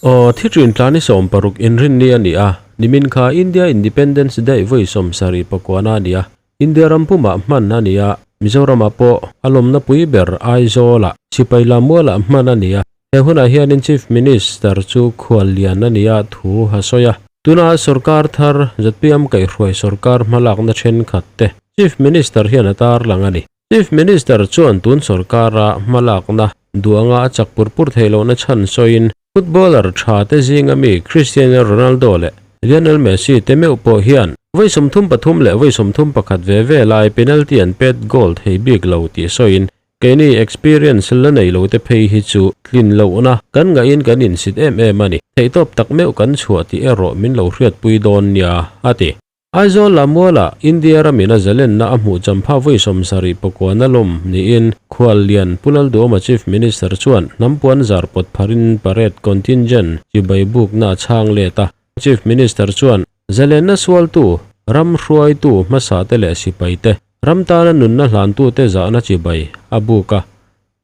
Aw, thi ṭin tla ni 60 inrinni a ni a, nimin kha India Independence Day vawi 70 pakuana a ni a, India ram pumah hman a ni a, Mizoramah pawh a lawmna pui ber Aizawlah Sipai Lamualah hman a ni a, he hunah hianin Chief Minister chu khuallian a ni a thu a sawi a. Tuna sorkar thar zpm kaihhruai sorkar hmalakna thenkhat te Chief Minister hian a tarlang a ni. Chief Minister chuan tun sorkara hmalakna duanga a chak pur pur theih lohna chhan sawiin footballer tha te zinga mi Cristiano Ronaldo leh Lionel Messi te meuh pawh hian vawi 33 leh vawi 31 ve ve lai penalty an pet goal thei bik lo tih sawiin keini experience la nei lo te phei hi chu tlin lohna kan ngahin kan insit em em a ni. Theihtawp tak meuh kan chhuah tih erawh min lo hriatpui dawn nia, a ti. Aizawl Lamuala India ramin a zalenna a hmuh champha vawi 79 na lawm niin Khuallian Pu Lalduhoma Chief Minister chuan hnampuan zar pawt pharin parade contingent chibai bukna a chhang let a. Chief Minister chuan zalenna sualtu, ram hruaitu hmasa te leh sipai te, ram tana nunna hlantute zahna chibai a buk a.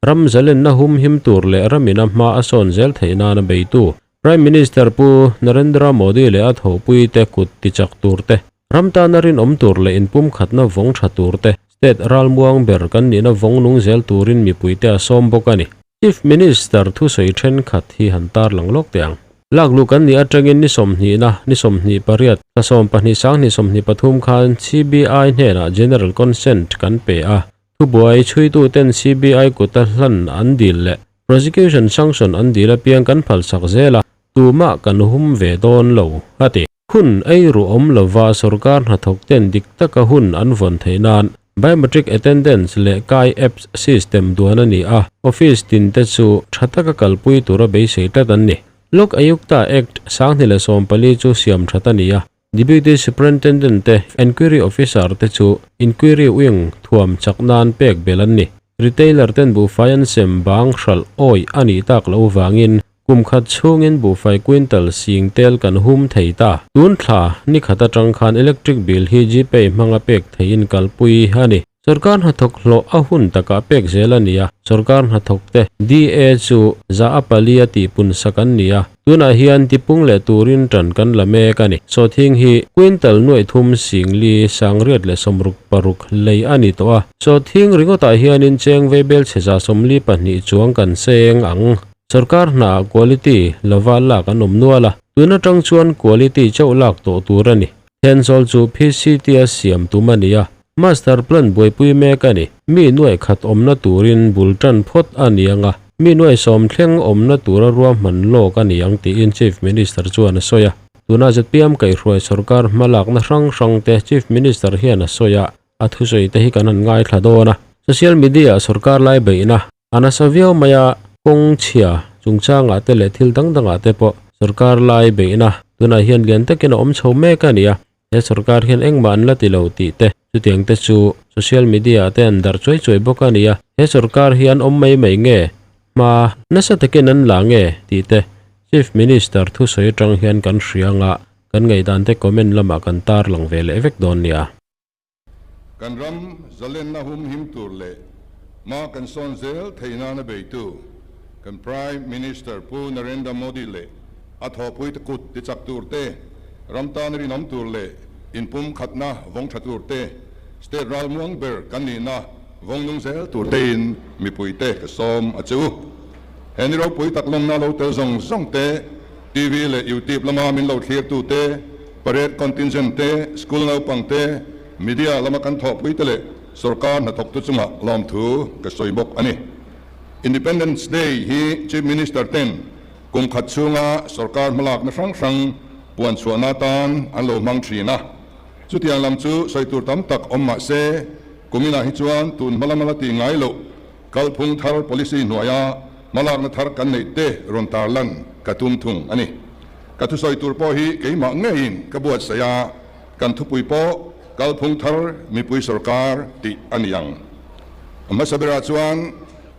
Ram zalenna humhim tur leh ramin a hma a sawn zel theih nana beitu Prime Minister Pu Narendra Modi leh a thawhpui te kut tichak tur te, ram tana rinawm tur leh inpumkhatna vawng tha tur te, state ralmuang ber kan nihna vawng nung zel turin mipuite a sawm bawk a ni. Chief Minister thusawi thenkhat hi han tarlang lawk teh ang. Lakluh kan nih atangin ni 20 na, ni 28, thla 12 sang 23 khan CBI hnenah General Consent kan pe a, Thubuai chhuituten CBI kuta hlan an dil leh prosecution sanction an dil apiang kan phalsak zel a, tumah kan hum ve dawn lo, a ti. Hun ei ruh awm lova sorkar hnathawkten dik taka hun an vawn theih nan biometric attendance leh kai apps system duan a ni a, office tinte chu tha taka kalpui tura beisei tlat an ni. Lok Ayukta Act 2014 chu siam that a ni a, Deputy Superintendent te Enquiry Officer te chu Inquiry Wing thuam chak nan pek bel an ni. Retailer ten buhfai an sem bang hralh awi a nih tak loh vangin kum khat chhungin buhfai quintal sing tel kan hum thei ta. Tun thla ni khat atang khan electric bill hi Gpay hmanga pek theihin kalpui a ni. Sorkar hnathawk hlawh a hun takah pek zel a ni a, sorkar hnathawk te DA chu za a pali a tihpun sak an ni a, tunah hian tipung leh turin tan kan la mek a ni. Sawhthing hi quintal nuaih thum singli sangriat leh 66 lei a ni tawh a, sawhthing ringawtah hianin cheng veibel chhe 42 chuang kan seng ang. Sorkar hnaah quality lova lak an awm nual a, tun atang chuan quality chauh lak tawh tur a ni. Thenzawl chu PCT a siam tum a ni a, Master Plan buaipui mek a ni. Mi nuaih khat awmna turin bul tan phawt a ni ang a, mi nuaih sawm thleng awmna tura ruahman lawk a ni ang tiin Chief Minister chuan a sawi a. Tuna zpm kaihhruai sorkar hmalakna hrang hrang te Chief Minister hian a sawi a, a thusawi te hi kan han ngaithla dawn a. Social media-ah sorkar lai beihna A nasa viau mai a, kawng chhia chungchangah te leh thil dang dangah te pawh sorkar lai beihna tunah hian lian takin a awm chho mek a ni a, he sorkar hian engmah an la ti lo tih te chutiang te chu social media ah te an darh chuai chuai bawk a ni a, he sorkar hi an awm mai mai nge hma nasa takin an la nge tih te Chief Minister thusawi atang hian kan hria anga kan ngaihdan te comment lamah kan tarlang ve leh vek dawn nia. Kan ram zalenna humhim tur leh hma kan sawn zel theih nana beitu kan Prime Minister Pu Narendra Modi leh a thawhpuite kut tichak tur te, ram tana rinawm tur leh inpumkhatna vawng tha tur te, state ralmuang ber kan nihna vawng nung zel tur tein mipuite ka sawm a che u. He ni ropui tak lawmna lo tel zawng zawng te, TV leh YouTube lama min lo thlirtu te, Parade contingent te, school naupang te, media lama kan thawhpui te leh sorkar hnathawktu chungah lawmthu ka sawi bawk a ni. Independence Day hi Chief Minister ten kum khat chhunga sorkar hmalakna hrang hrang puan chhuahna atan an lo hmang thin a. Chutiang lam chu sawi tur tam tak awm mah se, kuminah hi chuan tun hma lama la tih ngai loh kalphung thar policy hnuaia hmalakna thar kan neih te rawn tarlan ka tum thung a ni. Ka thusawi tur pawh hi keimah ngeiin ka buatsaih a, kan thupui pawh kalphung thar mipui sorkar tih a ni ang. A hmasa berah chuan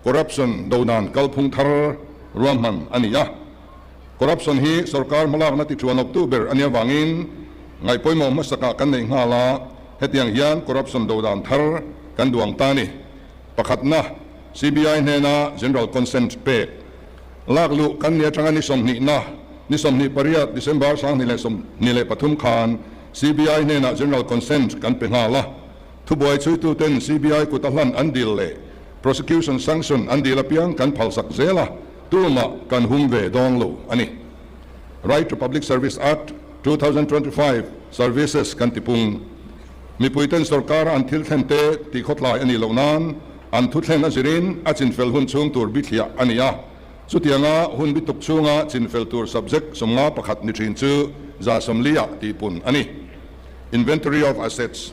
corruption do dan kalphung thar ruahman a ni a. Corruption hi sorkar hmalakna tithuan awptu ber a nih avangin ngaihpawimawh hmasakah kan neih nghal a, hetiang hian corruption do dan thar kan duang ta a ni. Pakhatna, CBI hnena general consent pek. Lakluh kan ni atanga ni 20 na. Ni 28 December 2023 khan CBI hnenah General Consent kan pe nghal a. Thubuai chhuituten CBI kuta hlan an dil leh Prosecution Sanction an dil apiang kan phalsak zel a, tumah kan hum ve dawn lo a ni. Right to Public Service Act, 2025 Services kan tipung. Mipuiten sorkara an thil thlen te tihkhawtlai a nih loh nan an thu thlen a zirin a chinfel hun chhung tur bithliah a ni a. Chutianga hun bituk chhunga chinfel tur subject 51 ni thin chu 140-ah tihpun a ni. Inventory of Assets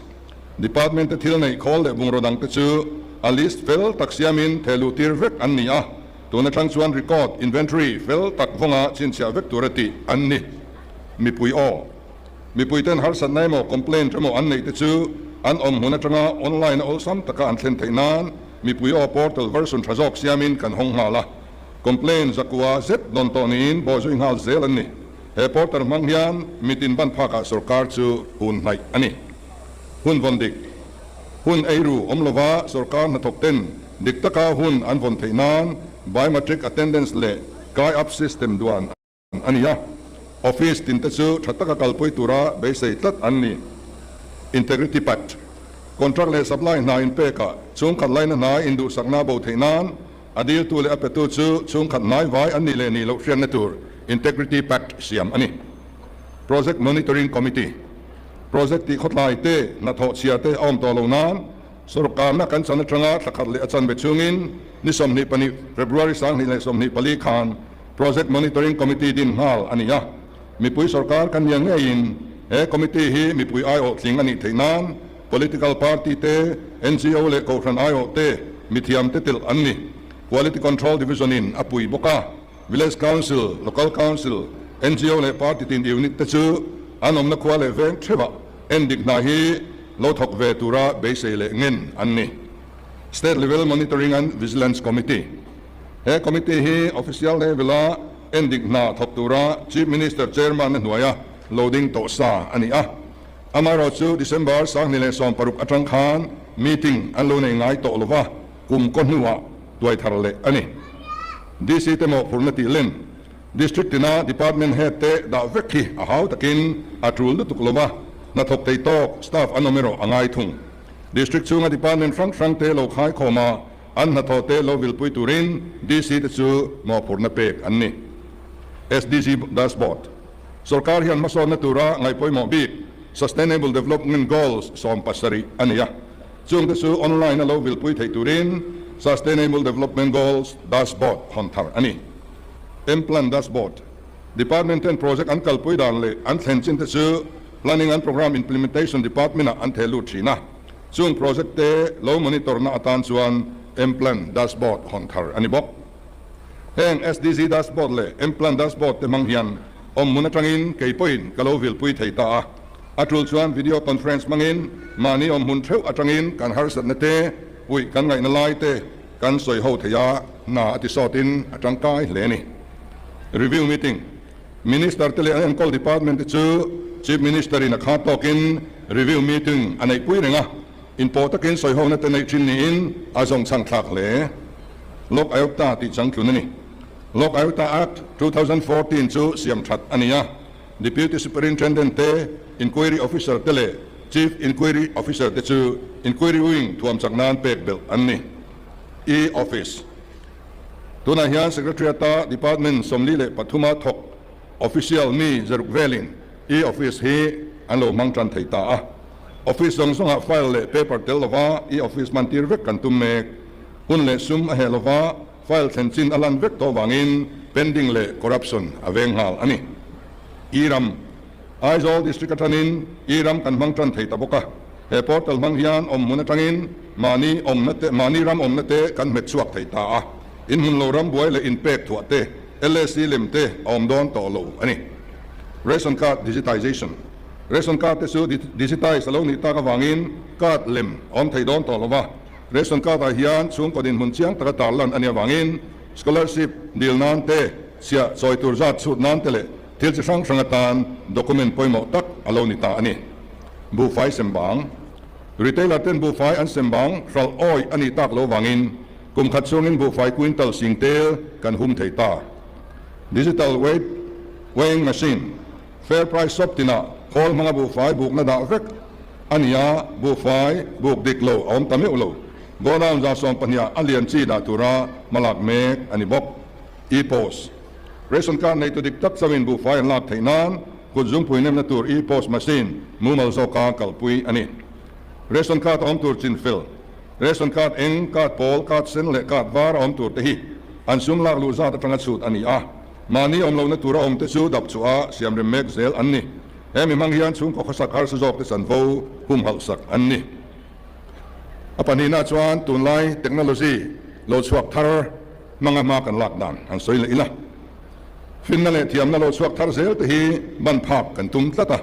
Department te thil neih khawl leh bungraw dang te chu a list fel tak siamin thehluh tir vek an ni a. Tun atang chuan record, inventory, fel tak vawnga chhinchhiah vek tur a tih an ni. Mipui aw. Mipuiten harsatna emaw complaint emaw an neih te chu an awm hmun atanga online a awlsam taka an thlen theih nan Mipui aw portal version tha zawk siamin kan hawng nghal a. Complaint zakua zet dawn tawh niin bawhzui nghal zel an ni. He portal hmang hian mitin ban phakah sorkar chu hun hnaih a ni. Hun vawn dik. Hun eiru awm lova sorkar hnathawk ten dik taka hun an vawn theih nan biometric attendance leh kai up system duan a ni a. Office tin te chu tha taka kalpui tura beisei tlat an ni. Integrity Pact. Contract leh supply hna inpekah chhungkhat laina hnai induhsakna bo theih nan a diltu leh a petu chu chhungkhat hnai vai an nih leh nih loh hriatna tur Integrity Pact siam a ni. Project Monitoring Committee. Project tih khawtlai te, hnathawh chhia te a awm tawh lo nan sorkarna kan chan atanga thla khat leh a chanve chungin ni 22 February 2024 khan Project Monitoring Committee din nghal a ni a. Mipui sorkar kan nia ngeiin he committee hi mipui aiawh tling a nih theih nan political party te, NGO leh kohhran aiawh te, mithiam te telh an ni. Quality Control Division in a pui bawk a. Village Council, Local Council, NGO leh party tin unit te chu an awmna khua leh veng theuhah endik hna hi lo thawk ve tura beisei leh ngen an ni. State Level Monitoring and Vigilance Committee, He committee hi official level-a endik hna thawk tura Chief Minister Chairman-a hnuaia lo ding tawh sa a ni a. Amaherawhchu December 2016 atang khan meeting an lo nei ngai tawh lova, kum kaw hnuah tuai thar leh a ni. DC te mawhphurhna tih len, District tina Department Head te dah vek hi a hau takin a tul lutuk lo va, hnathawk thei tawk staff an awm erawh a ngai thung. District chhunga Department hrang hrang te lo khai khawm a, an hnathawh te lo vilpui turin DC te chu mawhphurhna pek an ni. SDG Dashboard, Sorkar hian hmasawnna tura ngaihpawimawh bik Sustainable Development Goals 17 a nei a. Chungte chu online a lo vilpui theih turin Sustainable Development Goals Dashboard hawn thar a ni. M-Plan Dashboard, Department ten project an kalpui dan leh an thlen chin te chu Planning and Programme Implementation Department ah an theh lut thin a. Chung project te lo monitor na atan chuan M-Plan Dashboard hawn thar a ni bawk. Heng SDG Dashboard leh M-Plan Dashboard te hmang hian awmhmun atangin kei pawhin ka lo vilpui thei ta a. A tul chuan video conference hmangin mahni awmhmun theuh atangin kan harsatna te, puih kan ngaihna lai te kan sawi ho thei a, hna a ti sawtin a tangkai hle a ni. Review meeting, Minister te leh an enkawl department te chu Chief Minister in a khat tawkin review meeting a neihpui reng a, inpawh takin sawi hona te neih thin niin a zawng chhang thlak hle. Lok Ayukta tih changtlun a ni. Lok Ayukta Act, 2014 chu siam that a ni a. Deputy Superintendent te, Inquiry Officer te leh Chief Inquiry Officer te chu Inquiry Wing thuam chak nan pek belh an ni. E-Office. Tunah hian Secretariat-a Department 43-a thawk official mi zaruk velin E-Office hi an lo hmang tan thei ta a. Office zawng zawngah file leh paper tel lova E-Office hman tir vek kan tum mek. Hun leh sum a heh lova File thlen chin a lan vek tawh vangin pending leh corruption a veng nghal a ni. E-ram, Aizawl District atangin E-ram kan hmang tan thei ta bawk a. He portal hmang hian awmhmun atangin mahni awmna te, mahni ram awmna te kan hmet chhuak thei ta a. Inhmun lo ram buai leh inpek thuah te, LAC lem te a awm dawn tawh lo a ni. Ration Card Digitization, Ration Card te chu digitize a lo nih tak avangin card lem a awm thei dawn tawh lo va. Ration card ah hian chhungkaw dinhmun chiang taka tarlan a nih avangin scholarship dil nan te, chhiah chawi tur zat chhut nan te leh thil chi hrang hrang atan document pawimawh tak a lo ni ta a ni. Buhfai sem bang, Retailer ten buhfai an sem bang hralh awih a nih tak lo vangin kum khat chhungin buhfai quintal sing tel kan hum thei ta. Digital weight. Weighing machine, Fair price shop tinah khawl hmanga buhfai bukna dah vek a ni a, buhfai buk dik lo a awm ta meuh lo. Godown 120 ah a lian chi dah tura hmalak mek a ni bawk. E-post, Ration card neitu dik tak chauhin buhfai an lak theih nan kut zungpui nemna tur e-post machine mumal zawka kalpui a ni. Ration card a awm tur chin fel, Ration card eng, card pawl, card sen leh card var a awm tur te hi an sum lak luh zat atanga chhut a ni a. Mahni awm lohna tura awmte chu dap chhuah a siamrem mek zel an ni. He mi hmang hian chhungkaw khawsak harsa zawkte chanvo humhalh sak an ni. A pahnihna chuan tunlai technology lo chhuak thar hmanga hma kan lak dan han sawi leh ila. Finna leh thiamna lo chhuak thar zel te hi ban phak kan tum tlat a.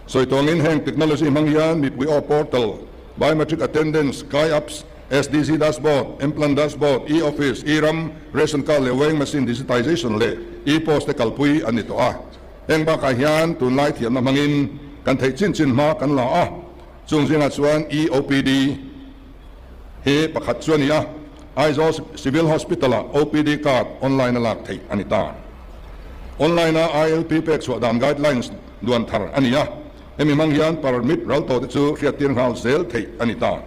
Sawi tawngin heng technology hmang hian mipui aw portal, biometric attendance, kai apps, SDG Dashboard, Mplan Dashboard, E-Office, E-Ram, Ration Card leh Weighing Machine Digitization leh E-Post te kalpui an ni tawh a. Heng bakah hian tunlai thiamna hmangin kan theih chin chin hma kan la a, chung zingah chuan E-OPD hi pakhat chu a ni a, Aizawl Civil Hospital-ah OPD card online a lak theih a ni ta. Online-a ILP pek chhuah dan guidelines duan thar a ni a, hemi hmang hian permit ral tawhte chu hriattir nghal zel theih a ni ta.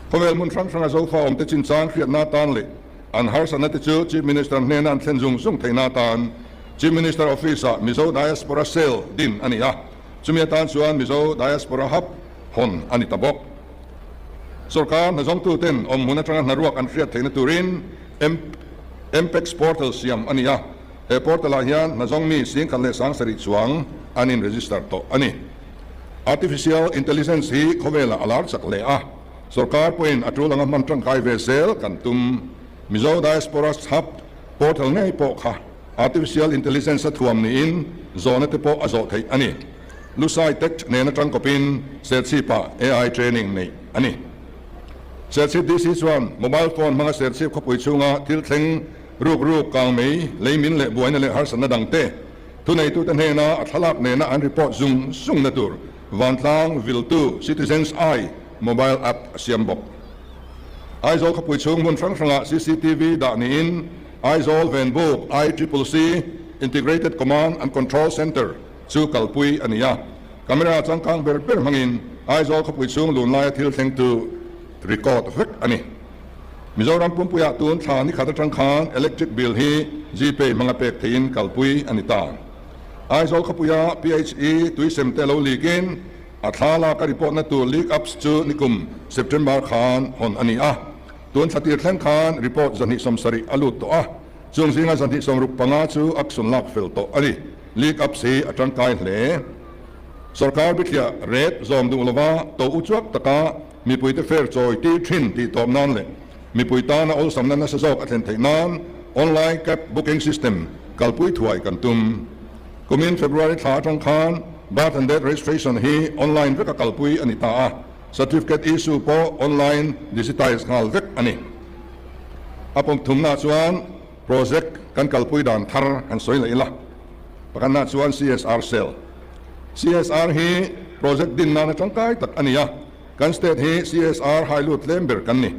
Khawvel hmun hrang hranga Zofa awmte chinchang hriatna atan leh an harsatna te chu Chief Minister hnena an thlen zung zung theihna atan Chief Minister Office-ah Mizo Diaspora Cell din a ni a, chumi atan chuan Mizo Diaspora Hub hawn a ni ta bawk. Sorkar hnazawngtuten awm hmun atanga hnaruak an hriat theihna turin MPEX Portal siam a ni a, he portal-ah hian hnazawng mi 11,070 chuang an in-register tawh a ni. Artificial Intelligence hi khawvelah a lar chak hle a, sorkar pawhin a tul anga hman tangkai ve zel kan tum. Mizo Diaspora Hub portal ngei pawh kha Artificial Intelligence a thuam niin zawhna te pawh a zawh theih a ni. Lusai Tech nena tangkawpin Serchhip-ah AI training neih a ni. Serchhip DC chuan mobile phone hmanga Serchhip khawpui chhunga thil thleng ruk ruk, kangmei, leimin leh buaina leh harsatna dangte Thuneitute hnena a thlalak nena an report zung zungna tur vantlang viltu Citizens Eye mobile app a siam bawk. Aizawl khawpui chhung hmun hrang hrangah cctv dah niin Aizawl Venbuk ICCC, Integrated Command and Control Centre, chu kalpui a ni a. Camera changkang ber ber hmangin Aizawl khawpui chhung lun laia thil thlengtu record vek a ni. Mizoram pumpuiah tun thla ni khat atang khan electric bill hi Gpay hmanga pek theihin kalpui a ni ta. Aizawl khawpuia PHE tuisem te lo leak in a thla lak a report na tur leak ups chu nikum September khan hawn a ni a. Tun thla tir thleng khan report 270 a lut tawh a, chung zinga 265 chu action lak fel tawh a ni. Leak ups hi a tangkai hle. Sorkar bithliah ret zawm duh lova to uchuak taka Mipuite fair chawi tir thin tih tawp nan leh mipui tana awlsamna nasa zawk a thlen theih nan online cab booking system kalpui thuai kan tum. Kumin February thla atang khan birth and death registration hi online veka kalpui a ni ta a, certificate issue pawh online digitize nghal vek a ni. A pawm thumna chuan project kan kalpui dan thar han sawi leh ila. Pakhatna chuan CSR cell. CSR hi project din nana tangkai tak a ni a, kan state hi CSR hai lut tlem ber kan ni.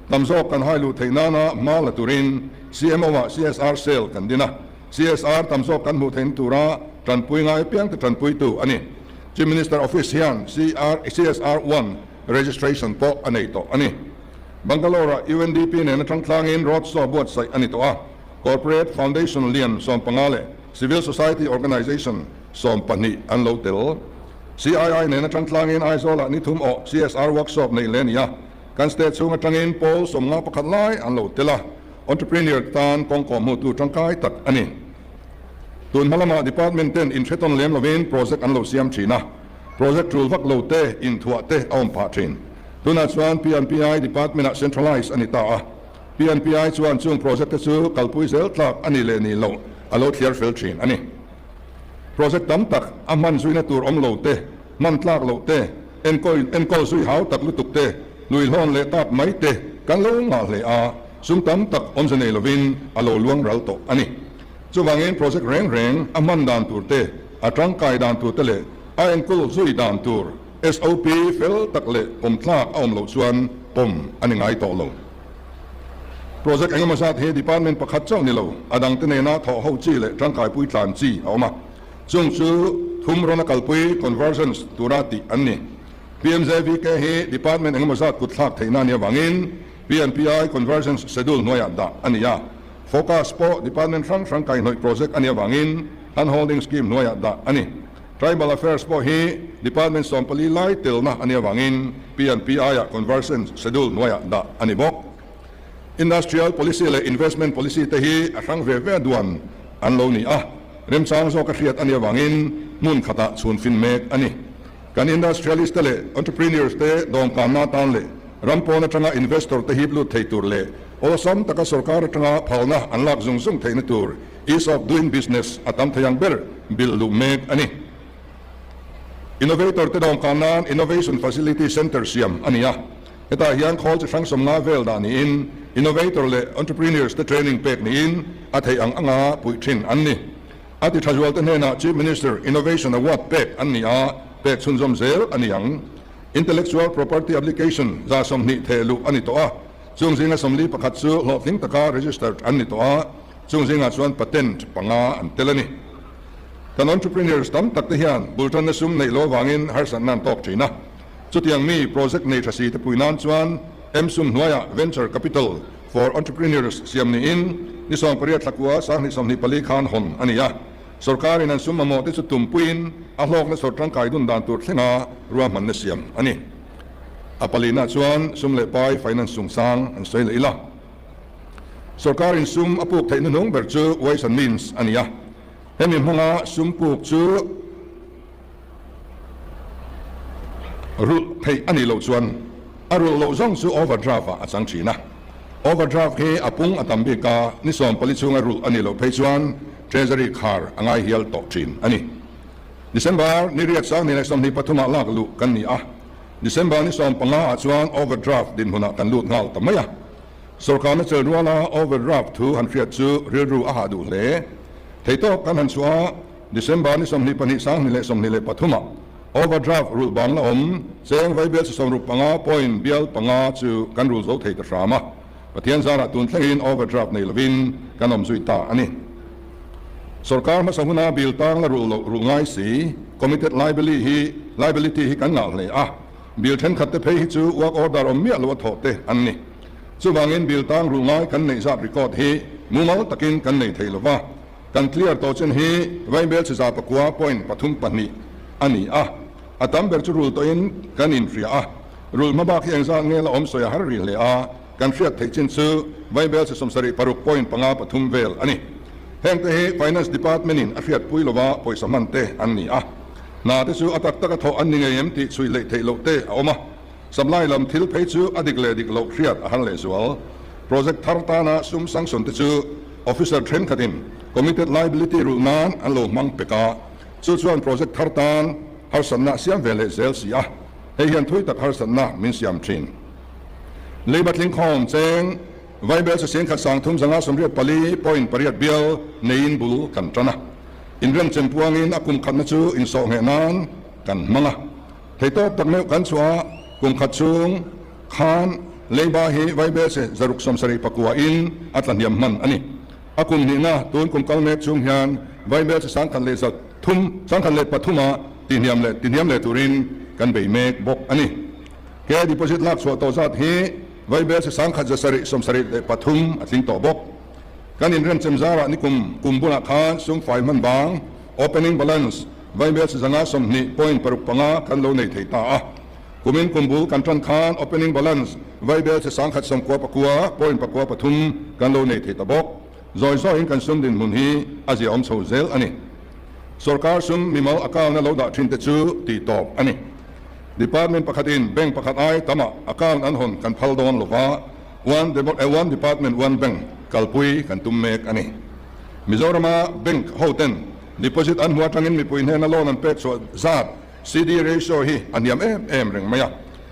Tam zawk kan hai luh theih nana hma la turin CMO-ah CSR cell kan din a, CSR tam zawk kan hmuh theihna tura tanpui ngai apiang te tanpuitu a ni. Chief Minister Office hian CSR one registration pawh a nei tawh a ni. Bangalore-ah UNDP nena tangtlangin road show buatsaih a ni tawh a, Corporate Foundation lian 15 leh Civil Society Organisation 12 an lo tel. CII nena tangtlangin Aizawlah ni thum awh CSR workshop neih leh a ni a, kan state chhung atangin pawl 51 lai an lo tel a, entrepreneur tan kawngkawh hmuhtu tangkai tak a ni. Tun hma lamah department ten inhrettawn lem lovin project an lo siam thin a, project tul vak lo te, inthuah te a awm phah thin. Tunah chuan PNPI department-ah centralise a ni ta a. PNPI chuan chung project te chu kalpui zel tlak a ni leh ni lo a lo thliar fel thin a ni. Project tam tak a hman zuina tur awm lo te, hman tlak loh te, enkawl enkawl zui hau tak lutuk te, lui hlawn leh tak mai te kan lo ngah hle a, sum tam tak awmze nei lovin a lo luang ral tawh a ni. Chuvangin project reng reng a hman dan tur te, a tangkai dan tur te leh a enkawl zui dan tur SOP fel tak leh pawm tlak a awm loh chuan pawm a ni ngai tawh lo. Project engemaw zat hi department pakhat chauh ni lo, a dangte nena thawh ho chi leh tangkaipui tlan chi a awm a. Chung chu thum rawn a kalpui, conversions, tura tih an ni. PMJVK hi department engemaw zat kut thlak theihna a nih avangin PNPI conversions schedule hnuaiah dah a ni a. Focus pawh department hrang hrang kaihhnawih project a nih avangin hand holding scheme hnuaiah dah a ni. Tribal Affairs pawh hi department 14 lai telna a nih avangin PNPI-ah conversion schedule hnuaiah dah a ni bawk. Industrial Policy leh Investment Policy te hi a hrang ve ve a duan an lo ni a, remchang zawka hriat a nih avangin hmun khatah chhun fin mek a ni. Kan industrialist te leh entrepreneurs te dawmkanna atan leh ram pawn atanga investor te hip lut thei tur leh awlsam taka sorkar atanga phalna an lak zung zung theihna tur Ease of doing business a tam thei ang ber bilh luh mek a ni. Innovator te dawmkan nan Innovation Facility Centre siam a ni a, hetah hian khawl chi hrang 50 vel dah niin innovator leh entrepreneurs te training pek niin a theih ang anga puih thin an ni. A ti tha zual te hnenah Chief Minister Innovation Award pek an ni a, pek chhunzawm zel a ni ang. Intellectual Property Application 120 theh luh a ni tawh a, chung zinga 41 chu hlawhtling taka registered an ni tawh a, Chung zingah chuan patent panga an tel a ni. Kan entrepreneurs tam tak te hian bultanna sum neih lo avangin harsatna an tawk thin a. Chutiang mi project nei tha si te pui nan chuan M-sum hnuaiah venture capital for entrepreneurs siam niin ni 18 thlakua 2024 khan hawn a ni a. Sorkarin an sum mamawh te chu tumpuiin a hlawkna sawr tangkai dun dan tur thlenga ruahmanna siam a ni. A palina chuan sum leh pai finance chungchang an sawi leh ila. Sorkarin sum a puk theih hnuhnung ber chu Ways and Means a ni a, hemi hmanga sum puk chu rulh theih a nih loh chuan a rulh loh zawng chu overdraft ah a chang thin a. Overdraft hi a pung a tam bik a, ni 14 chhunga rulh a nih loh phei chuan Treasury khar a ngai hial tawh thin a ni. December ni riat 2023 ah lak luh kan ni a, December ni 15 ah chuan overdraft dinhmunah kan lut nghal ta mai a. Sorkarna chel ruala overdraft thu han hriat chu rilru a hah duh hle. Theitawk kan han chhuah a, December ni 22 2023 ah overdraft rulh bang la awm cheng vaibel chi 65 point bial panga chu kan rul zo thei ta hram a. Pathian zarah tun thlengin overdraft nei lovin kan awm zui ta a ni. Sorkar hmasa huna bill tang la rulh loh rulh ngai si, committed liability hi liability hi kan ngah hle a. Bill thenkhat te phei hi chu work order awm miah lo a thawh te an ni. Chuvangin bill tang rulh ngai kan neih zat record hi mumal takin kan nei thei lova, kan clear tawh chin hi vaibel chi 9.32 a ni a. A tam ber chu rulh tawhin kan inhria a, rulh hma bak hi engzat nge la awm sawi a har rih hle a, kan hriat theih chin chu vaibel chi 76.53 vel a ni. Hengte hi Finance Department in a hriatpui lova pawisa hman te an ni a. Hna te chu a tak taka thawh an ni ngei em tih chhui hleih theih loh te a awm a. Supply lam thil phei chu a dik leh dik loh hriat a har lehzual. Project thar tana sum sanction te chu officer thenkhatin committed liability rulh nan an lo hmang pek a, chu chuan project thar tan harsatna a siam ve leh zel si a, hei hian thui tak harsatna min siam thin. Leiba tlingkhawm cheng Vaibel sasengkhat 3384.8 bial neiin bul kan tan a. Inremchem puangin a kum khatna chu insawh ngheh nan kan hmang a. Theitawp tak meuh kan chhuah a, kum khat chhung khan leiba hi Vaibel se 679 in a tla hniam hman a ni. A kum hnihna tun kum kal mek chhung hian Vaibel se 103, 103 ah tihniam leh tihniam leh turin kan bei mek bawk a ni. Ke deposit lak chhuah tawh zat hi Vaibel se 1773 a tling tawh bawk. Kan inremchem zarah nikum kum bulah khan sum fai hman bang, opening balance, Vaibel se 120.65 kan lo nei thei ta a. Kumin kum bul kan tan khan opening balance Vaibel se 199.93 kan lo nei thei ta bawk. Zawi zawiin kan sum dinhmun hi a ziaawm chho zel a ni. Sorkar sum mimal account-a lo dah thin te chu tih tawp a ni. Department pakhatin bank pakhat ai tamah account an hawn kan phal dawn lova, one one department one bank kalpui kan tum mek a ni. Mizorama bank hoten deposit an hmu atangin mipui hnena loan an pek chhuah zat CD ratio hi a hniam em em reng mai a.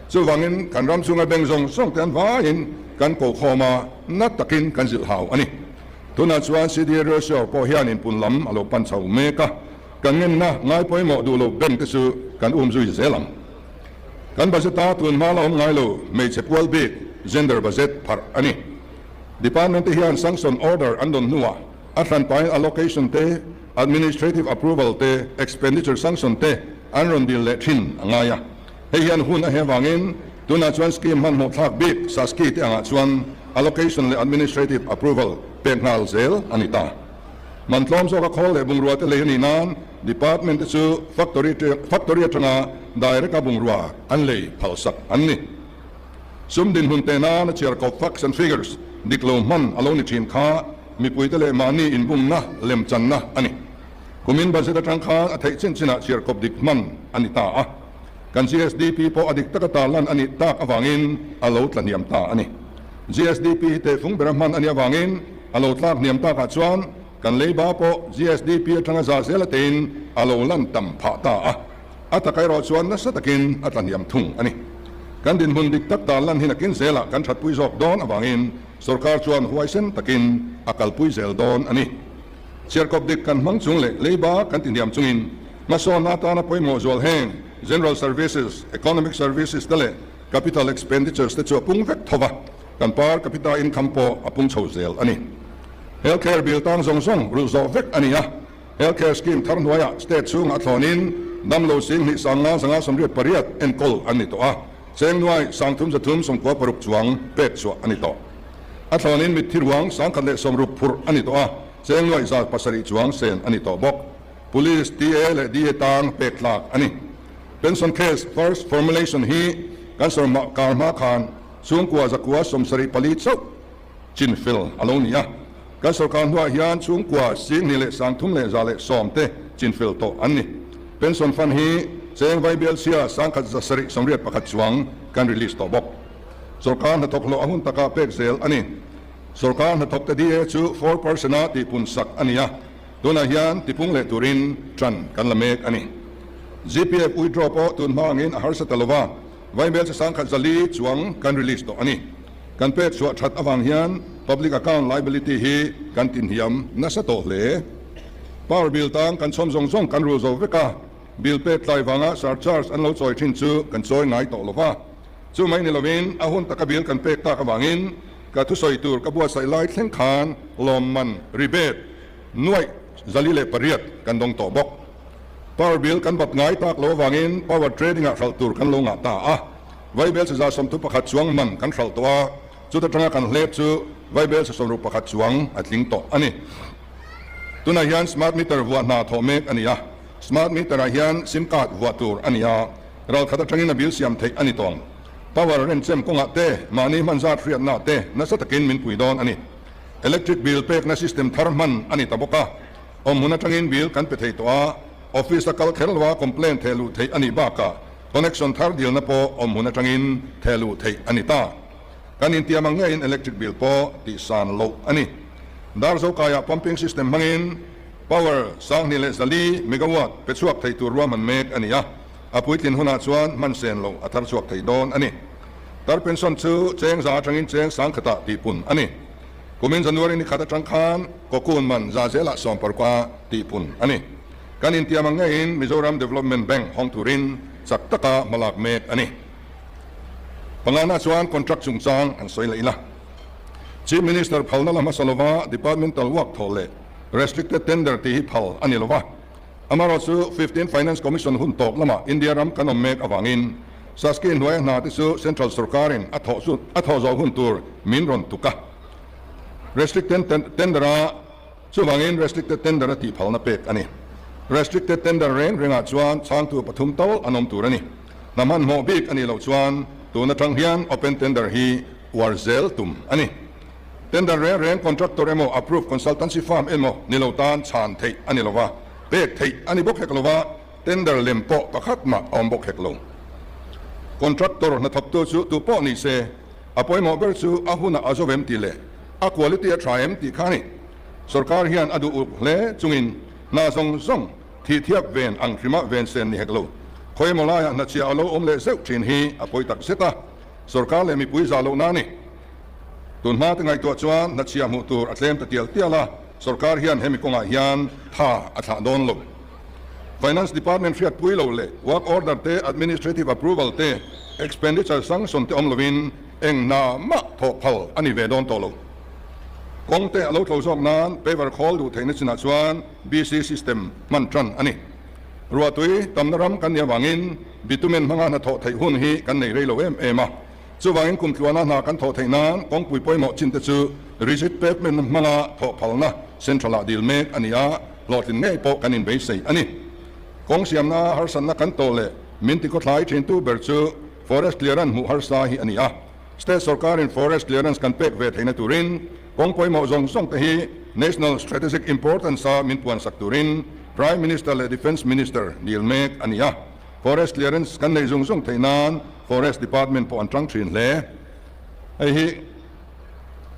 Chuvangin kan ram chhunga bank zawng zawng te an vaiin kan ko khawm a, na takin kan zilh hau a ni. Tunah chuan CD ratio pawh hian inpun lam a lo pan chho mek a. Kan ngenna ngai pawimawh duh lo bank te chu kan um zui zel ang. Kan budget a tun hma la awm ngai lo hmeichhe pual bik gender budget pharh a ni. Department te hian sanction order an dawn hnuah A hranpain allocation te, administrative approval te, expenditure sanction te an rawn dil leh thin a ngai a. Hei hian hun a he vangin tunah chuan scheme hmanhmawh thlak bik SASCI te angah chuan allocation leh administrative approval pek nghal zel a ni ta. Man tlawm zawka khawl leh bungrua te lei a nih nan department te chu factory factory atanga direct a bungrua an lei phalsak an ni. Sum dinhmun te nan a chhiar kawp facts and figures dik lo hman a lo ni thin kha mipuite leh mahni inbumna lemchanna a ni. Kumin budget atang khan a theih chin chinah chhiar kawp dik hman a ni ta a. Kan GSDP pawh a dik taka tarlan a nih tak avangin a lo tla hniam ta a ni. GSDP hi tehfung bera hman a nih avangin a lo tlak hniam takah chuan kan leiba pawh GSDP atanga za zel atein a lo lan tam phah ta a. A taka erawh chuan nasa takin a tla hniam thung a ni. Kan dinhmun dik tak tarlan hi nakin zelah kan thatpui zawk dawn avangin sorkar chuan huaisen takin a kalpui zel dawn a ni. Chhiarkawp dik kan hmang chung leh leiba kan ti hniam chungin hmasawnna atana pawimawh zual heng General Services, Economic Services te leh Capital Expenditures te chu a pung vek tho va, kan per capita income pawh a pung chho zel a ni. Healthcare bill tang zawng zawng rulh zawh vek a ni a, Healthcare Scheme thar hnuaiah state chhungah thlawnin damlo 10,000 558 enkawl an ni tawh a, cheng nuai 3396 chuang pek chhuah a ni tawh. A thlawnin mitthi ruang 160 phurh a ni tawh a, cheng nuai 700 chuang sen a ni tawh bawk. Police, TA leh DA tang pek tlak a ni. Pension case first formulation hi kan sawrhmah kar hma khan chhungkua 974 chauh chin fel a lo ni a. Kan sorkar hnuah hian chhungkua 21,310 te chin fel tawh an ni. Pension fund hi cheng Vaibel chhia 1,781 chuang kan release tawh bawk. Sorkar hnathawk hlawh a hun takah pek zel a ni. Sorkar hnathawk te DA chu 4% a tihpun sak a ni a, tunah hian tipung leh turin ṭan kan la mek a ni. GPF withdraw pawh tun hma angin a harsa ta lova, Vaibel chhe 1,400 chuang kan release tawh a ni. Kan pek chhuah that avang hian public account liability hi kan tinhiam nasa tawh hle. Power bill tang kan chhawm zawng zawng kan rul zo vek a, bill pek tlai vanga surcharge an lo chawi thin chu kan chawi ngai tawh lova. Chu mai ni lovin a hun taka bill kan pek tak avangin ka thusawi tur ka buatsaih lai thleng khan lawmman rebate nuaih 408 kan dawng tawh bawk. Power bill kan bat ngai tak lo avangin power trading ah hralh tur kan lo ngah ta a. Vaibel che 31 chuang man kan hralh tawh a, chuta tanga kan hlep chu vaibel che 61 chuang a tling tawh a ni. Tunah hian smart meter vuah hna thawh mek a ni a, smart meter ah hian sim card vuah tur a ni a, ral khat atangin a bill siam theih a ni tawng. Power renchem kawngah te, mahni hman zat hriatna te nasa takin min pui dawn a ni. Electric bill pekna system thar hman a ni ta bawk a, awmhmun atangin bill kan pe thei tawh a, office a kal kher loa complaint theh luh theih a nih bakah Connection thar dilna pawh awmhmun atangin theh luh theih a ni ta. Kan intiam ang ngeiin electric bill pawh tihsan loh a ni. Darzo kaiah pumping system hmangin power 2400 megawatt pe chhuak thei tur ruahman mek a ni a, a puitlin hunah chuan hman sen loh a thar chhuak thei dawn a ni. Tar pension chu cheng za atangin cheng sangkhatah tihpun a ni. Kumin January ni khat atang khan Kokun man za zelah sawmparukah tihpun a ni. Kan intiam ang ngeiin Mizoram Development Bank hawng turin chak taka hmalak mek a ni. Pangana chuan contract chungchang an sawi leh ila. Chief Minister phalna la hmasa lova departmental work thawh leh restricted tender tih hi phal a ni lova. Amaherawhchu 15 Finance Commission hun tawp lamah India ram kan awm mek avangin Sasky hnuaia hna te chu Central sorkarin a thawh a thawh zawh hun tur min rawn tuk a. Restricted tender a Chuvangin restricted tender a tihphalna pek a ni. Restricted tender reng rengah chuan chhangtu pathum tal an awm tur a ni. Hna hmanhmawh bik a nih loh chuan tun atang hian open tender hi uar zel tum a ni. Tender reng reng contractor emaw approved consultancy firm emaw ni lo tan chhan theih a ni lova, pek theih a ni bawk hek lova, tender lem pawh pakhat mah a awm bawk hek lo. Contractor hnathawktu chu tu pawh ni se, A pawimawh ber chu a hunah a zo em tih leh a quality a tha em tih kha a ni. Sorkar hian a duh uk hle chungin hna zawng zawng thih thiap ven ang hrima ven sen ni hek lo. Khawi emaw laiah hna chhia a lo awm leh zeuh thin hi a pawi tak zet a, sorkar leh mipui zah lohna a ni. Tun hma te ngaihtuah chuan hna chhia hmuh tur a tlem ta tial tial a, sorkar hian hemi kawngah hian tha a thlah dawn lo. Finance Department hriatpui lo leh work order te, administrative approval te, expenditure sanction te awm lovin eng hna mah thawh phal a ni ve dawn tawh lo. Kawng te a lo tlo zawk nan paver khawl duh theihna chinah chuan BC system hman tan a ni. Ruahtui tamna ram kan nih avangin bitumen hmanga hnathawh theih hun hi kan nei rei lo em em a. Chuvangin kum tluana hna kan thawh theih nan kawngpui pawimawh chin te chu rigid pavement hmanga thawh phalna central ah dil mek a ni a, hlawhtlin ngei pawh kan inbeisei a ni. Kawng siamna harsatna kan tawh leh min tikhawthlai thintu ber chu forest clearance hmuh harsa hi a ni a. State sorkarin forest clearance kan pek ve theihna turin kawng pawimawh zawng zawng te hi national strategic importance a min puansak turin Prime Minister leh Defence Minister dil mek a ni a. Forest clearance kan neih zung zung theih nan Forest Department pawh an tang thin hle. Hei hi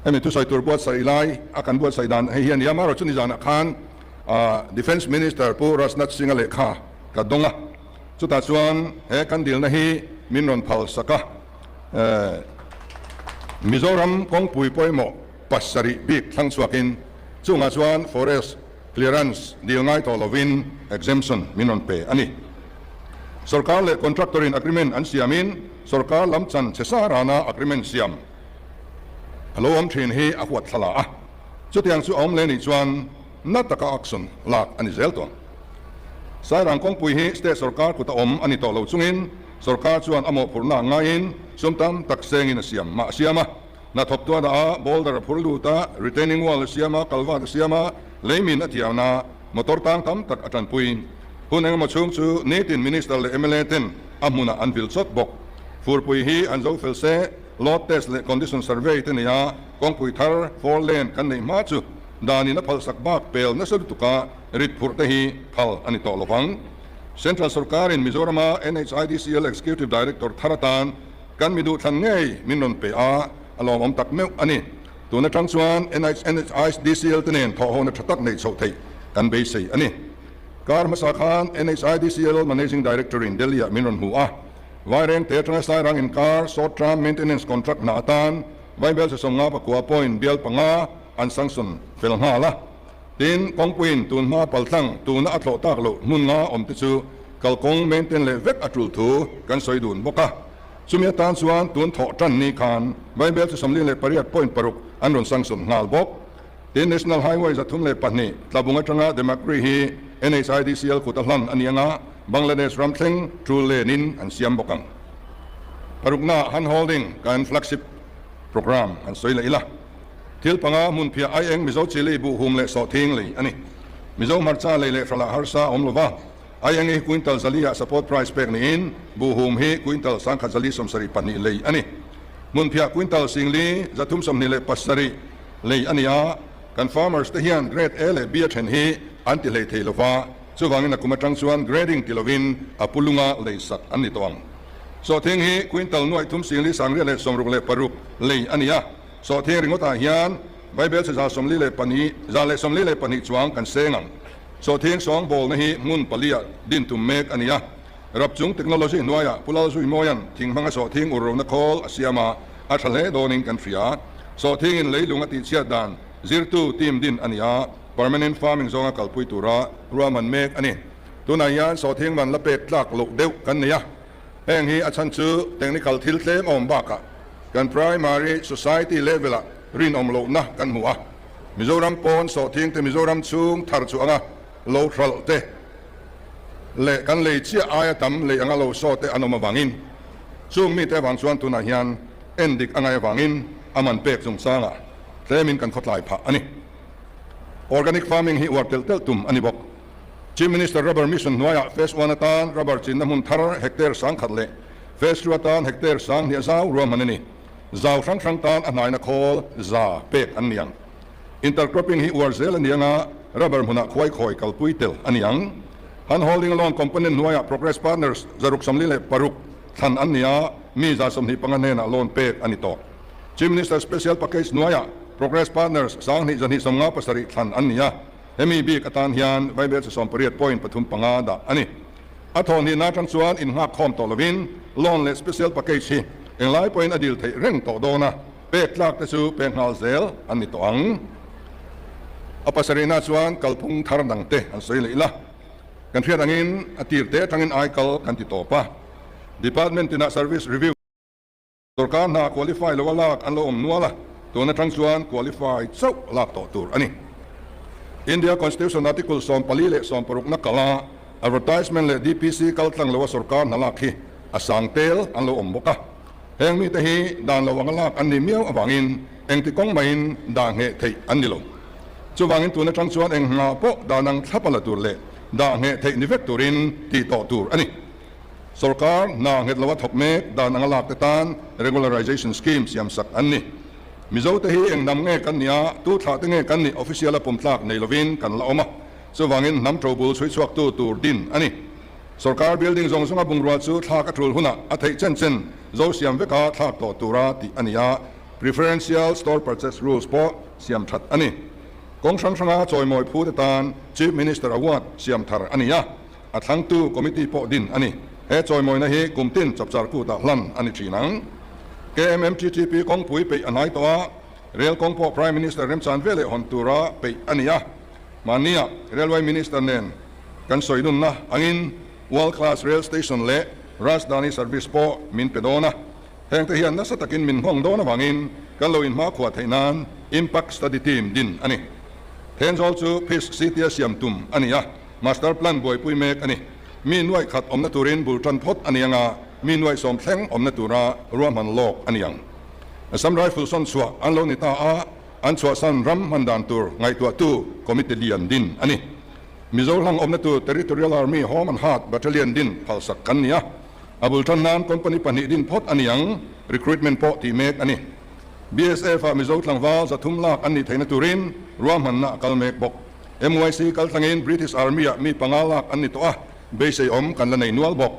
hemi thusawi tur buatsaih lai a kan buatsaih dan hei hi a ni a, amaherawhchu nizanah khan Defence Minister Pu Rajnath Singh-a lehkha ka dawng a, chutah chuan he kan dilna hi min rawn phalsak a. Mizoram kawngpui pawimawh pasarih bik thlang chhuakin chungah chuan Forest Clearance dil ngai tawh lovin exemption min rawn pe a ni. Sorkar leh contractor in agreement an siamin sorkar lam chan che sa rana agreement siam a lo awm thin hi a huat thla a. Chutiang chu a awm leh nih chuan na taka action lak a ni zel tawh. Sairang kawngpui hi state sorkar kut a awm a ni tawh lo chungin sorkar chuan a mawhphurhna ngaiin sum tam tak sengin a siam mah a siam a. Hnathawk tuah dah a, boulder a phur lut a, retaining wall a siam a, culvert a siam a, leimin a thiam a, motor tang tam tak a tanpui. Hun engemaw chhung chu nitin Minister leh mla ten a hmunah an vil chawt bawk. Furpui hi an zo fel se, load test leh condition survey te nia kawngpui thar, four lane, kan neih hma chu danin a phalsak bak pel nasa lutuka rit phurh te hi phal a ni tawh lovang. Central sorkarin Mizorama NHIDCL Executive Director thar atan Kan mi duhthlan ngei min rawn pe a, a lawmawm tak meuh a ni. Tun atang chuan NHIDCL te nen thawhhawna tha tak neih chhoh theih kan beisei a ni. Kar hmasa khan NHIDCL Managing Director in Delhi ah min rawn hmu a, Vairengte atanga Sairang inkar short term maintenance contract hna atan Vaibel Sesawmnga pakua point bial panga an sanction fel nghal a. Tin, kawngpuiin tun hma paltlang tuna a thlawh tak loh hmun nga awm te chu kalkawng maintain leh vek a tul thu kan sawi dun bawk a. Chumi atan chuan tun thawh tan ni khan Vaibel chu 48 point paruk an rawn sanction nghal bawk. Tin, National Highway 302 tlabung atanga Demakri hi NHIDCL kut a hlan a ni anga Bangladesh ram thleng tul lenin an siam bawk ang. Parukna hand holding kan flagship programme han sawi leh ila. Thil panga hmun phiah ai eng Mizo chili buh hum leh sawh thing lei a ni. Mizo hmarcha lei leh hralah harsa a awm lova, ai eng hi quintal zali ah support price pek niin buh hum hi quintal 1472 lei a ni. Hmun phiah quintal singli 327 lei a ni a, kan farmers te hian grade A leh B a then hi an ti hlei thei lova, chuvangin a kum atang chuan grading ti lovin a pu lunga lei sak an ni tawh ang. Sawhthing hi quintal nuaih thum singli sangriat leh 66 lei a ni a. Sawhthing ringawtah hian Bible chhe 42, 142 chuang kan seng ang. Sawhthing sawngbawlna hi hmun paliah din tum mek a ni a. Rapchung technology hnuaiah Pu Lalzuimawia'n thing hmanga sawhthing ur rona khawl a siam a, a tha hle dawnin kan hria. Sawhthingin leilung a tihchhiat dan zirtu team din a ni a, permanent farming zawnga kalpui tura ruahman mek a ni. Tunah hian sawhthing man la pek tlak loh deuh kan nei a. Heng hi a chhan chu technical thil tlem a awm bakah kan primary society level ah rinawm lohna kan hmu a. Mizoram pawn sawhthing te Mizoram chhung thar chu anga lo hralh te leh kan lei chiah aia tam lei anga lo saw te an awm avangin chung mite avang chuan tunah hian en dik a ngai avangin a man pek chungchangah tlemin kan khawtlai phah a ni. Organic farming hi uar telh telh tum a ni bawk. Chief Minister Rubber Mission hnuaiah Phase One atan rubber chinna hmun thar hectare 1000 leh Phase Two atan hectare 2000 zau ruahman a ni. Zau hrang hrang tan a hnaina khawl za pek an ni ang. Intercropping hi uar zel a ni anga rubber hmunah khuai khawi kalpui tel a ni ang. Hand Holding Loan Component hnuaiah Progress Partners 646 thlan an ni a, mi 25 hnenah loan pek a ni tawh. Chief Minister Special Package hnuaiah Progress Partners 2257 thlan an ni a. Hemi bik atan hian Vaibel chi 18 point pathum panga dah a ni. A thawhhnihna atang chuan innghak khawm tawh lovin loan leh special package hi englai pawhin a dil theih reng tawh dawn a, pek tlak te chu pek nghal zel an ni tawh ang. A pasarihna chuan kalphung thar dang te an sawi leh ila. Kan hriat angin a tir te atangin aikal kan ti tawp a. Department tinah service review. Sorkar hna qualify lo a lak an lo awm nual a. Tun atang chuan qualify chauh lak tawh tur a ni. India Constitution Article 14 leh 60 na kala advertisement leh DPC kal tlang loa sorkar hna lak hi a sang tel an lo awm bawk a. Heng mite hi dan lo anga lak an ni miau avangin engti kawng maiin dah ngheh theih an ni lo. Chuvangin tun atang chuan eng hna pawh dan ang thlap a la tur leh dah ngheh theih ni vek turin tih tawh tur a ni. Sorkar hna nghet loa thawk mek dan anga lak te tan regularization scheme siam sak an ni. Mizo te hi eng hnam nge kan nih a, tu thlah te nge kan nih official a pawm tlak nei lovin kan la awm a, chuvangin hnam ṭobul chhui chhuaktu tur din a ni. Sorkar building zawng zawnga bungrua chu thlak a ṭul hunah a theih chen chen zo siam veka thlak tawh tura tih a ni a, preferential store purchase rules pawh siam ṭhat a ni. Kawng hrang hranga chawimawi phu te tan Chief Minister Award siam thar a ni a. A thlangtu committee pawh din a ni. He chawimawina hi kum tin chapchar kutah hlan a ni thin ang. KMMTTP kawngpui peih a hnai tawh a, rel kawng pawh Prime Minister remchan ve leh hawn tura peih a ni a. Mahnia Railway Minister nen kan sawi nunna angin World Class Rail Station leh Rajdhani Service pawh min pe dawn a. Hengte hian nasa takin min nghawng dawn avangin kan lo inhmakhua theih nan Impact Study Team din a ni. Thenzawl chu Peace City-a siam tum a ni a. Master Plan buaipui mek a ni. Mi nuaih khat awmna turin bul tan phawt a ni anga, mi nuaih sawm thleng awmna tura ruahman lawk a ni ang. Assam Rifle sawn chhuah an lo ni ta a, an chhuahsan ram hman dan tur ngaihtuahtu Committee lian din a ni. Mizo hlang awmna tur Territorial Army Home and Heart Battalion din phalsak kan ni a, a bul tan nan Company pahnih din phawt a ni ang, recruitment pawh tih mek a ni. BSF ah Mizo tlangval 300 lak an nih theihna turin ruahmanna a kal mek bawk. MYC kal tlangin British Army ah mi panga lak an ni tawh a, beisei awm kan la nei nual bawk.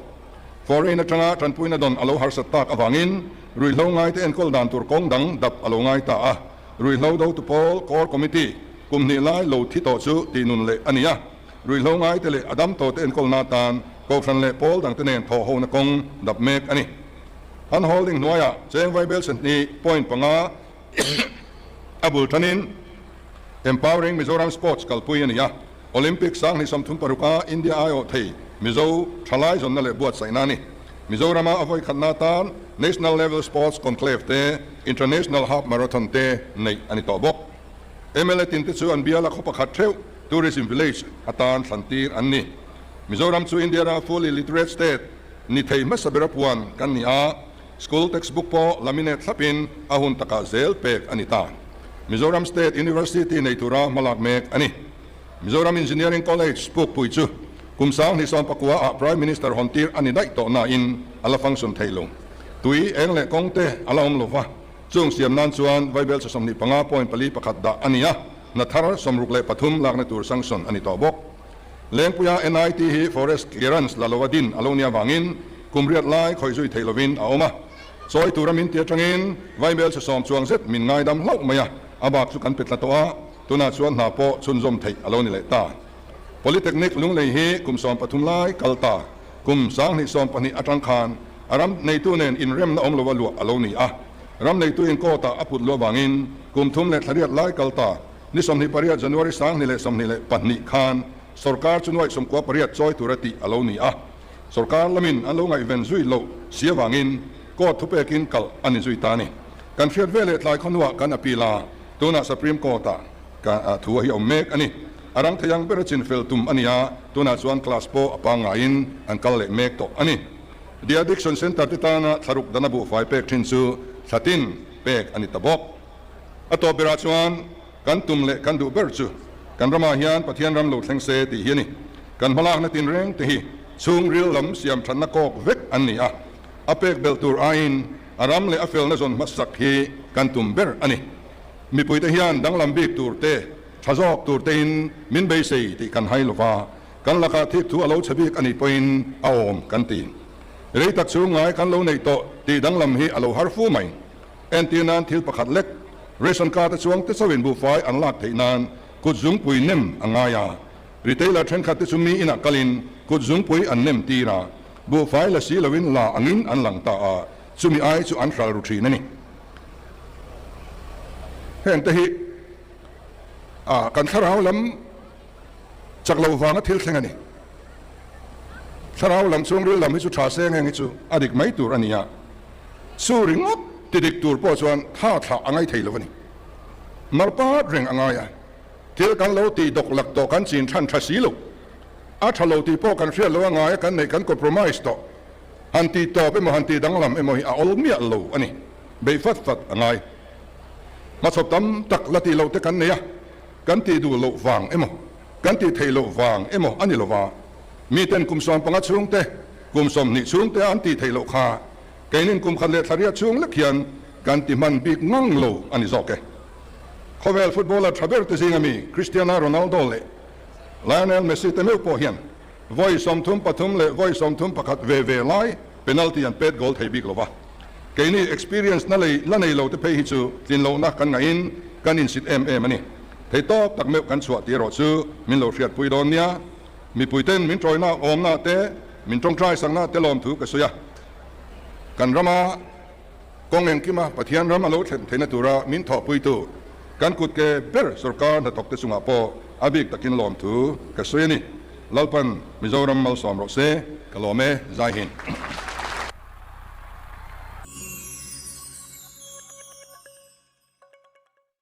Foreign atanga tanpuina dawn a lo harsat tak avangin ruihhlo ngaite enkawl dan tur kawng dang dap a lo ngai ta a, ruihhlo dotu pawl Core Committee kum hnih lai lo thi tawh chu tih nun leh a ni a, ruihhlo ngaite leh a dam tawhte enkawlna atan kohhran leh pawl dangte nen thawh hona kawng dap mek a ni. An holding hnuaiah cheng vaibel sahnih point panga a bul tanin, Empowering Mizoram Sports kalpui a ni a, Olympic 2036 a India aiawh thei Mizo thalai zawnna leh buatsaihna a ni. Mizorama a vawikhatna atan National Level Sports Conclave te, International Half Marathon te neih a ni tawh bawk. Mla tin te chu an biala khaw pakhat theuh Tourism Village atan thlan tir an ni. Mizoram chu India rama fully literate state ni thei hmasa bera puan kan ni a, School textbook pawh laminate thlapin a hun takah zel pek a ni ta. Mizoram State University nei tura hmalak mek a ni. Mizoram Engineering College pukpui chu kum 2019 ah Prime Minister hawn tir a ni daih tawh nain a la function thei lo. Tui, eng leh kawng te a la awm lo va, chung siam nan chuan vaibel chaw 25 point pali pakhat dah a ni a, hna thar 63 lakna tur sanction a ni tawh bawk. Lengpuia NIT hi Forest Clearance la lova din a lo nia vangin kum riat lai khawih zui theih lovin a awm a. Chawi tura min ti atangin vaibel chhe sawm chuang zet min ngaidam hlauh mai a, a bak chu kan pe tla tawh a, tunah chuan hna pawh chhunzawm theih a lo ni leh ta. Polytechnic Lunglei hi kum 13 lai kal ta, kum 2012 atang khan a ram neitu nen inremna awm lova luah a lo ni a. Ram neitu in court ah a put luah vangin kum thum leh thla riat lai kal ta. Ni 28 January 2022 khan sorkar chu nuaih 98 chawi tura tih a lo ni a, sorkar lamin an lo ngaihven zui loh si avangin court thupekin kalh a ni zui ta a ni. Kan hriat ve leh tlai khawhnuah kan appeal a, tunah Supreme Court-ah ka thu a hi awm mek a ni. A rang thei ang bera chinfel tum a ni a, tunah chuan class pawh a pangngaiin an kal leh mek tawh a ni. The Addiction Centre te tana thlaruk dana buhfai pek thin chu thlatin pek a ni ta bawk. A tawp berah chuan kan tum leh kan duh ber chu kan ramah hian Pathian ram lo thleng se tih hi a ni. Kan hmalakna tinreng te hi chhungril lam siam thatna kawk vek an ni a, a pek belh tur aiin a ram leh a felna zawn hmasak hi kan tum ber a ni. Mipuite hian danglam bik tur te, tha zawk tur tein min beisei tih kan hai lova, kan lakah thik thu a lo chhe bik a nih pawhin a awm kan ti. Rei tak chhung ngai kan lo neih tawh tih danglam hi a lo har fu mai. Entir nan thil pakhat lek, ration card a chuang te chauhin buhfai an lak theih nan kut zungpui nem a ngai a. Retailer thenkhat te chu mi inah kalin kut zungpui an nem tir a, buhfai la si loin la angin an lang ta a, chumi ai chu an hral ru thin a ni. Heng te hi kan thlarau lam chak lo vanga thil thleng a ni. Thlarau lam chhungril lam hi chu tha se nge nge chu a dik mai tur a ni a, chu ringawt ti dik tur pawh chuan tha thlah a ngai thei lo a ni. Marpat reng a ngai a, thil kan lo tih dawk lak tawh kan chin than tha si lo. A tha lo tih pawh kan hriat lo a ngai a, kan neih kan compromise tawh. Han tih tawp emaw han tih danglam emaw hi a awl miah lo a ni. Beih fat fat a ngai. Hmachhawp tam tak la tih loh te kan nei a, kan tih duh loh vang emaw, kan tih theih loh vang emaw a ni lo va. Miten kum 15 chhungte, kum 20 chhungte a an tih theih loh kha keinin kum khat leh thlariat chhung lek hian kan ti hman bik ngang lo a ni zawk e. Khawvel footballer tha ber te zinga mi Cristiano Ronaldo leh Lionel Messi te meuh pawh hian vawi 33 leh vawi 31 ve ve lai penalty an pet goal thei bik lo va. Keini experience na lei la nei lo te phei hi chu tlin lohna kan ngahin kan insit em em a ni. Thei tawp tak meuh kan chhuah tih erawh chu min lo hriatpui dawn nia. Mipuiten min tawina awmna te, min tawngtai sakna te lawmthu ka sawi a. Kan rama kawng engkima Pathian ram a lo thlen theihna tura min thawhpuitu kan kut ke ber sorkar hnathawkte chungah pawh a bik takin lawmthu ka sawi a ni. Lalpan Mizoram malsawm rawh se, ka lawm e, Zaihin.